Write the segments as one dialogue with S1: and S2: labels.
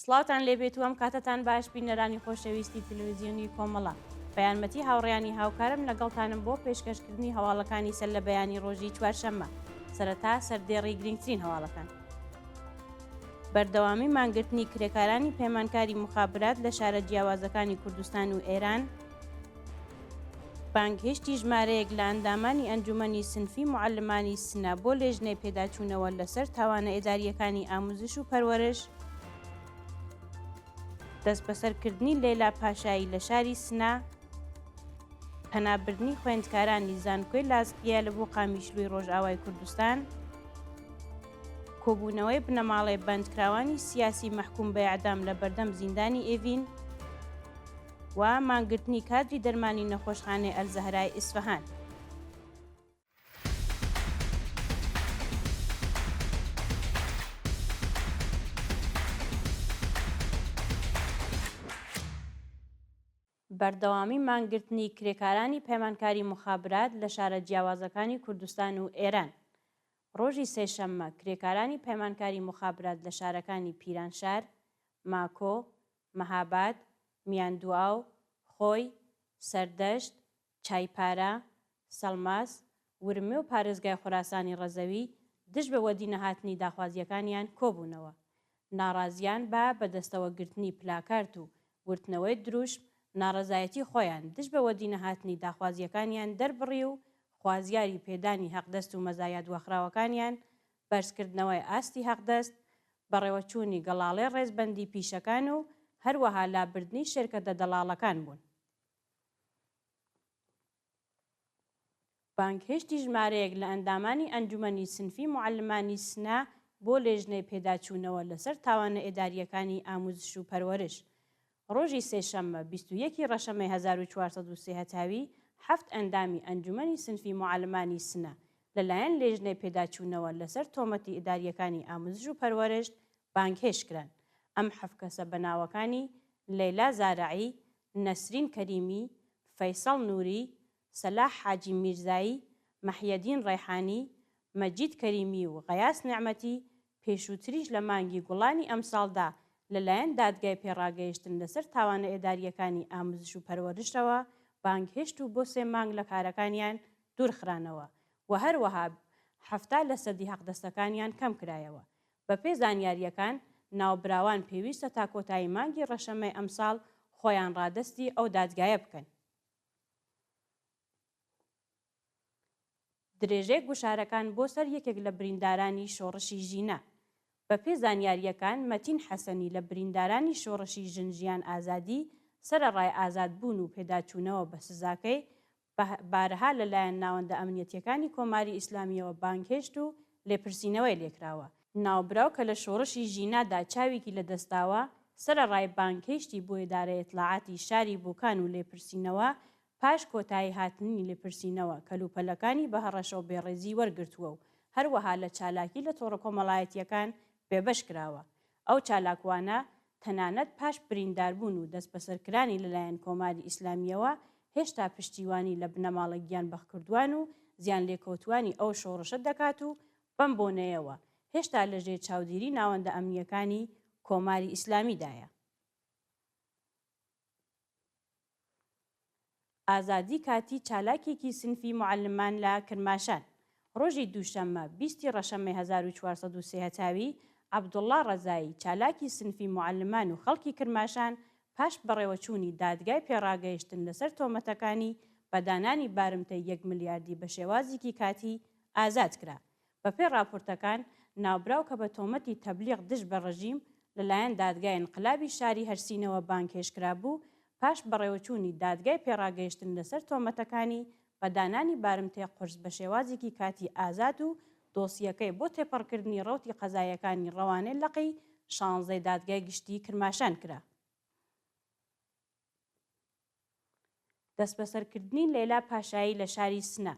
S1: سڵاوتان لێبێت و ئەم کاتەتان باش بینەرانی خۆشەویستی تلویزیۆنی کۆمەڵە. بە یارمەتی هاوڕێیانی هاوکارم لەگەڵتانم بۆ پێشکەشکردنی هەواڵەکانی سەر لە بەیانی ڕۆژی چوارشەممە. سەرەتا سەردێڕی گرنگترین هەواڵەکان. بەردەوامی مانگرتنی کرێکارانی پەیمانکاری موخابرات لە شارە جیاوازەکانی کوردستان و ئێران، بانگهێشتی ژمارەیەک لە ئەندامانی ئەنجومەنی سنفی موعەلمانی سنە بۆ لێژنەی پێداچوونەوە لەسەر تاوانە ئێدارییەکانی ئاموزش و پەروەرش، دەستبەسەرکردنی لەیلا پاشایی لە شاری سنە، پەنابردنی خوێندکارانی زانکۆی لازقیە لە بۆ قامیشلوی ڕۆژئاوای کوردستان، کۆبوونەوەی بنەماڵەی بەندکراوانی سیاسی مەحکوم بە ئێعدام لە بەردەم زیندانی ئێڤین و مانگرتنی کادری دەرمانی نەخۆشخانەی ئەلزەهرای ئیسفەهان. بەردەوامی مانگرتنی کرێکارانی پەیمانکاری موخابرات لە شارە جیاوازەکانی کوردستان و ئێران. ڕۆژی سێشەممە کرێکارانی پەیمانکاری موخابرات لە شارەکانی پیرانشار، ماکۆ، مەهاباد، میاندوئاو، خۆی، سەردەشت، چایپارە، سەڵماس، ورمێ و پارێزگای خوراسانی ڕەزەوی دژ بە وەدینەهاتنی داخوازییەکانیان کۆبوونەوە. ناڕازیان بە بەدەستەوە گرتنی پلاکارت و ورتنەوەی دروشم ناڕەزایەتی خۆیان دژ بە وەدینەهاتنی داخوازییەکانیان دەربڕی و خوازیاری پێدانی هەقدەست و مەزایا دواخراوەکانیان، بەرزکردنەوەی ئاستی هەقدەست، بەڕێوەچوونی گەڵاڵەی ڕێزبەندی پیشەکان و هەروەها لابردنی شێرکەتە دەڵاڵەکان بوون. بانگهێشتی ژمارەیەک لە ئەندامانی ئەنجومەنی سنفی موعەلمانی سنە بۆ لێژنەی پێداچوونەوە لەسەر تاوانە ئێدارییەکانی ئاموزش و پەروەرش ڕۆژی سێشەممە 21 ی ڕەشەمەی 1403 هەتاوی حەفت ئەندامی ئەنجومەنی سنفی موعەلمانی سنە لەلایەن لێژنەی پێداچوونەوە لەسەر تۆمەتی ئیدارییەکانی ئاموزش و پەروەرشت بانگهێشت کران. ئەم حەفت کەسە بە ناوەکانی لەیلا زارعی، نەسرین کەریمی، فەیسەڵ نووری، سەلاح حاجی میرزایی، مەحیەدین ڕەیحانی، مەجید کەریمی و غەیاس نێعمەتی، پێشووتریش لە مانگی گوڵانی ئەمساڵدا لەلایەن دادگای پێڕاگەیشتن لەسەر تاوانە ئێدارییەکانی ئاموزش و پەروەرشەوە بانگهێشت و بۆ سێ مانگ لە کارەکانیان دوورخرانەوە و هەروەها 70 لەسەدی حەقدەستەکانیان کەمکرایەوە. بەپێی زانیارییەکان، ناوبراوان پێویستە تا کۆتایی مانگی ڕەشەمەی ئەمساڵ خۆیان ڕادەستی ئەو دادگایە بکەن. درێژەی گوشارەکان بۆ سەر یەکێک لە بریندارانی شۆڕشی ژینا. بەپێی زانیارییەکان، مەتین حەسەنی لە بریندارانی شۆڕشی ژن ژیان ئازادی، سەرەڕای ئازادبوون و پێداچوونەوە بە سزاکەی، بارەها لە لایەن ناوەندە ئەمنیەتییەکانی کۆماری ئیسلامییەوە بانگهێشت و لێپرسینەوەی لێکراوە. ناوبراو کە لە شۆڕشی ژینادا چاویکی لە دەست داوە، سەرەڕای بانگهێشتی بۆ ئیدارەی ئیتڵاعاتی شاری بۆکان و لێپرسینەوە، پاش کۆتایی هاتنی لێپرسینەوە کەلوپەلەکانی بە هەڕەشە و بێڕێزی وەرگرتووە و هەروەها لە چالاکی لە تۆڕە کۆمەڵایەتییەکان بێبەش کراوە. ئەو چالاکوانە تەنانەت پاش برینداربوون و دەستبەسەرکرانی لەلایەن کۆماری ئیسلامییەوە هێشتا پشتیوانی لە بنەماڵە گیانبەختکردووان و زیانلێکەوتووانی ئەو شۆڕشە دەکات و بەم بۆنەیەوە هێشتا لەژێر چاودیری ناوەندە ئەمنییەکانی کۆماری ئیسلامیدایە. ئازادی کاتی چالاکێکی سنفی موعەلمان لە کرماشان ڕۆژی دووشەممە 20 ی ڕەشەمەی 1403 هەتاوی، عەبدوڵڵا ڕەزایی چالاکی سنفی موعەلمان و خەڵکی کرماشان پاش بەڕێوەچوونی دادگای پێڕاگەیشتن لەسەر تۆمەتەکانی بە دانانی بارمتەی یەک ملیاردی بە شێوازیکی کاتی ئازاد کرا. بەپێی ڕاپۆرتەکان، ناوبراو کە بە تۆمەتی تەبلیغ دژ بە ڕژیم لەلایەن دادگای ئینقلابی شاری هەرسینەوە بانگهێشت کرابوو، پاش بەڕێوەچوونی دادگای پێڕاگەیشتن لەسەر تۆمەتەکانی بە دانانی بارمتەی قورس بە شێوازێکی کاتی ئازاد و دۆسیەکەی بۆ تێپەڕکردنی ڕەوتی قەزاییەکانی ڕەوانەی لقی شانزەی دادگای گشتیی کرماشان کرا. دەستبەسەرکردنی لەیلا پاشایی لە شاری سنە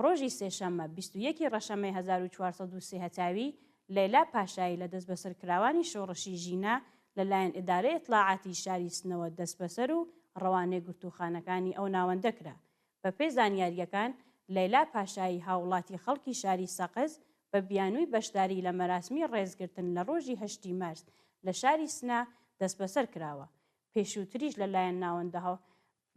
S1: ڕۆژی سێشەممە 21 ی ڕەشەمەی 1403 هەتاوی، لەیلا پاشایی لە دەستبەسەرکراوانی شۆڕشی ژینا لەلایەن ئیدارەی ئیتڵاعاتی شاری سنەوە دەستبەسەر و ڕەوانەی گرتووخانەکانی ئەو ناوەندە کرا. بەپێی زانیارییەکان، لەیلا پاشایی هاووڵاتی خەڵکی شاری سەقز بە بیانووی بەشداری لە مەراسمی ڕێزگرتن لە ڕۆژی هەشتی مارس لە شاری سنە. دەستبەسەر کراوە. پێشووتریش لە لایەن ناوەندە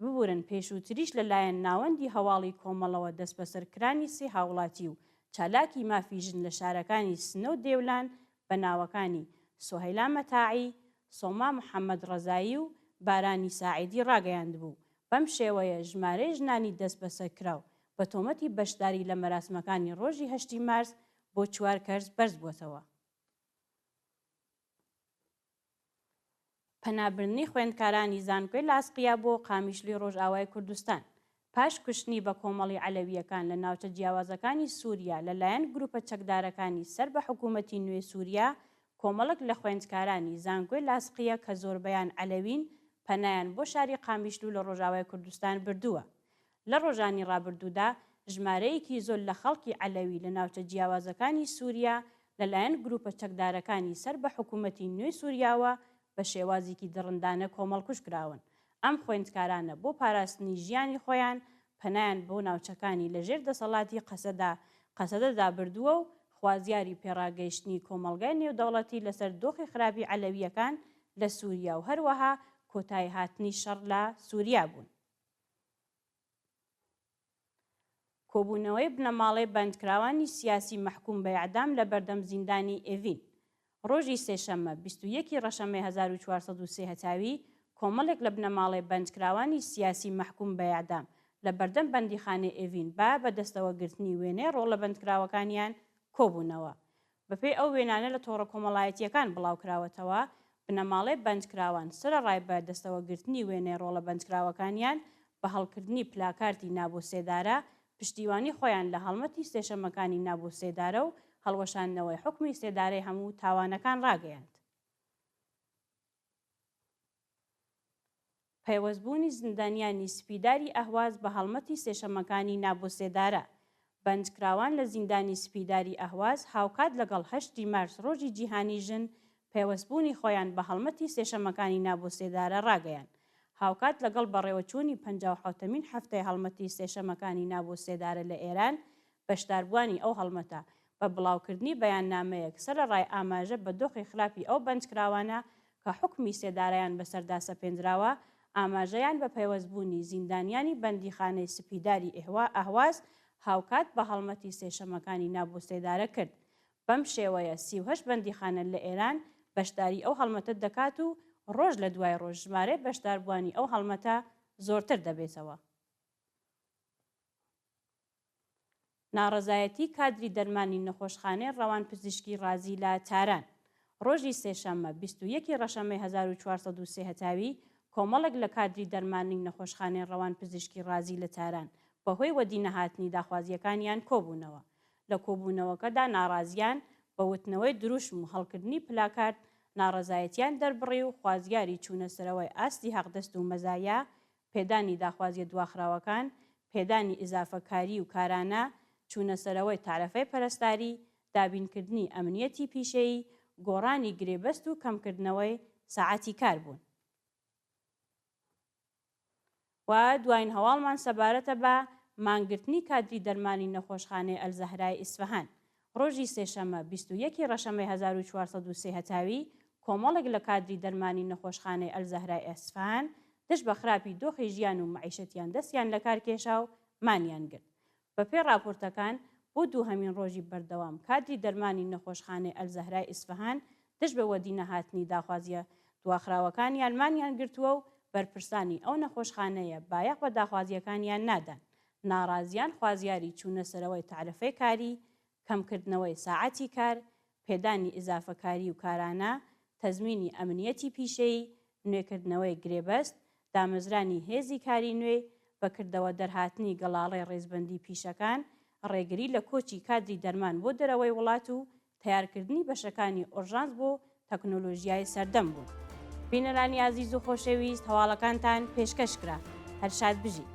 S1: ببورن پێشووتریش لە لایەن ناوەندی هەواڵی کۆمەڵەوە دەستبەسەر کرانی سێ هاوڵاتی و چالاکی مافی ژن لە شارەکانی سنە و دێولان بە ناوەکانی سوهەیلا مەتاعی، سۆما محەمەد ڕەزایی و بارانی ساعیدی ڕاگەیاندبوو، بەم شێوەیە ژمارەی ژنانی دەستبەسەرکراو بە تۆمەتی بەشداری لە مەراسمەکانی ڕۆژی هەشتی مارس بۆ چوار کەس بەرزبووەتەوە. پەنابردنی خوێندکارانی زانکۆی لاسقیە بۆ قامیشلوی ڕۆژئاوای کوردستان پاش کوشتنی بەکۆمەڵی عەلەوییەکان لە ناوچە جیاوازەکانی سوریا لەلایەن گروپە چەکدارەکانی سەر بە حکومەتی نوێی سوریا کۆمەڵک لە خوێندکارانی زانکۆی لاسقیە کە زۆربەیان عەلەوین پەنایان بۆ شاری قامیشلو لە ڕۆژاوای کوردستان بردووە. لە ڕۆژانی ڕابردوودا ژمارەیەکی زۆر لە خەڵکی عەلەوی لە ناوچە جیاوازەکانی سوریا لەلایەن گروپە چەکدارەکانی سەر بە حکومەتی نوێی سوریاوە بە شێوازێکی دڕندانە کۆمەڵکوژ کراون. ئەم خوێندکارانە بۆ پاراستنی ژیانی خۆیان پەنایان بۆ ناوچەکانی لە ژێر دەسەڵاتی قەسەدا قەسەدەدا بردووە و خوازیاری پێڕاگەیشتنی کۆمەڵگای نێودەوڵەتی لەسەر دۆخی خراپی عەلەوییەکان لە سوریا و هەروەها کۆتاییهاتنی شەڕ لە سوریا بوون. کۆبوونەوەی بنەماڵەی بەندکراوانی سیاسی مەحکووم بە ئێعدام لە بەردەم زیندانی ئێڤین ڕۆژی سێشەممە 21 ی ڕەشەمەی 1403 هەتاوی کۆمەڵێک لە بنەماڵەی بەندکراوانی سیاسی مەحکووم بە ئێعدام لە بەردەم بەندیخانەی ئێڤین بە بەدەستەوە گرتنی وێنەی ڕۆڵە بەندکراوەکانیان کۆبوونەوە. بەپێی ئەو وێنانە لە تۆڕە کۆمەڵایەتییەکان بڵاوکراوەتەوە، بنەماڵەی بەندکراوان سەرەڕای بە دەستەوەگرتنی وێنەی ڕۆڵە بەندکراوەکانیان بە هەڵکردنی پلاکارتی نا بۆ سێدارە، پشتیوانی خۆیان لە هەڵمەتی سێشەمەکانی نا بۆ سێدارە و هەڵوەشاندنەوەی حوکمی سێدارەی هەموو تاوانەکان ڕاگەیاند. پەیوەستبوونی زیندانیانی سپیداری ئەهواز بە هەڵمەتی سێشەمەکانی نا بۆ سێدارە، بەندکراوان لە زیندانی سپیداری ئەهواز هاوکات لەگەڵ هەشت ی مارس ڕۆژی جیهانی ژن، پەیوەستبوونی خۆیان بە هەڵمەتی سێشەمەکانی نا بۆ سێدارە ڕاگەیاند. هاوکات لەگەڵ بەڕێوەچوونی پەنجاوحەوتەمین هەفتەی هەڵمەتی سێشەمەکانی نا بۆ سێدارە لە ئێران، بەشداربووانی ئەو هەڵمەتە بە بڵاوکردنی بەیاننامەیەک سەرەڕای ئاماژە بە دۆخی خراپی ئەو بەندکراوانە کە حوکمی سێدارەیان بەسەردا سەپێندراوە، ئاماژەیان بە پەیوەستبوونی زیندانیانی بەندیخانەی سپیداری ئەهواز هاوکات بە هەڵمەتی سێشەمەکانی نا بۆ سێدارە کرد. بەم شێوەیە 38 بەندیخانە لە ئێران بەشداری ئەو هەڵمەتە دەکات و ڕۆژ لە دوای ڕۆژ ژمارەی بەشداربووانی ئەو هەڵمەتە زۆرتر دەبێتەوە. ناڕەزایەتی کادری دەرمانی نەخۆشخانەی ڕەوان پزیشکی ڕازی لە تاران ڕۆژی سێشەممە 21 ی ڕەشەمەی 1403 هەتاوی کۆمەڵێک لە کادری دەرمانی نەخۆشخانەی ڕەوان پزیشکی ڕازی لە تاران بەهۆی وەدینەهاتنی داخوازییەکانیان کۆبوونەوە. لە کۆبوونەوەکەدا ناڕازیان بە وتنەوەی دروشم و هەڵکردنی پلاکارد ناڕەزایەتیان دەربڕی و خوازیاری چوونەسەرەوەی ئاستی حەقدەست و مەزایا پێدانی داخوازیە دواخراوەکان، پێدانی ئیزافە کاری و کارانە، چوونەسەرەوەی تارەفەی پەرستاری، دابینکردنی ئەمنیەتی پیشەیی، گۆڕانی گرێبەست و کەمکردنەوەی ساعەتی کار بوون. و دواین هەواڵمان سەبارەتە بە مانگرتنی کادری دەرمانی نەخۆشخانەی ئەلزەهرای ئیسفەهان. ڕۆژی سێشەممە 21 ی ڕەشەمەی 1403 هەتاوی، کۆمەڵێک لە کادری دەرمانی نەخۆشخانەی ئەلزەهرای ئیسفەهان دژ بە خراپی دۆخی ژیان و مەعیشەتیان دەستیان لەکار کێشا و مانیان گرت. بەپێی ڕاپۆرتەکان، بۆ دووهەمین ڕۆژی بەردەوام کادری دەرمانی نەخۆشخانەی ئەلزەهرای ئیسفەهان دژ بە وەدینەهاتنی داخوازییە دواخراوەکانیان مانیان گرتووە و بەرپرسانی ئەو نەخۆشخانەیە بایەخ بە داخوازییەکانیان نادەن. ناڕازیان خوازیاری چوونەسەرەوەی تەعرفەی کاری، کەمکردنەوەی ساعەتی کار، پێدانی ئیزافەکاری و کارانە، تەزمینی ئەمنیەتی پیشەیی، نوێکردنەوەی گرێبەست، دامەزرانی هێزی کاری نوێ، بە کردەوە دەرهاتنی گەڵاڵەی ڕیزبەندی پیشەکان، ڕێگری لە کۆچی کادری دەرمان بۆ دەرەوەی وڵات و تەیارکردنی بەشەکانی ئۆرژانس بۆ تەکنۆلۆژیای سەردەم بوون. بینەرانی ئازیز و خۆشەویست هەواڵەکانتان پێشکەش کرا. هەر شاد بژین.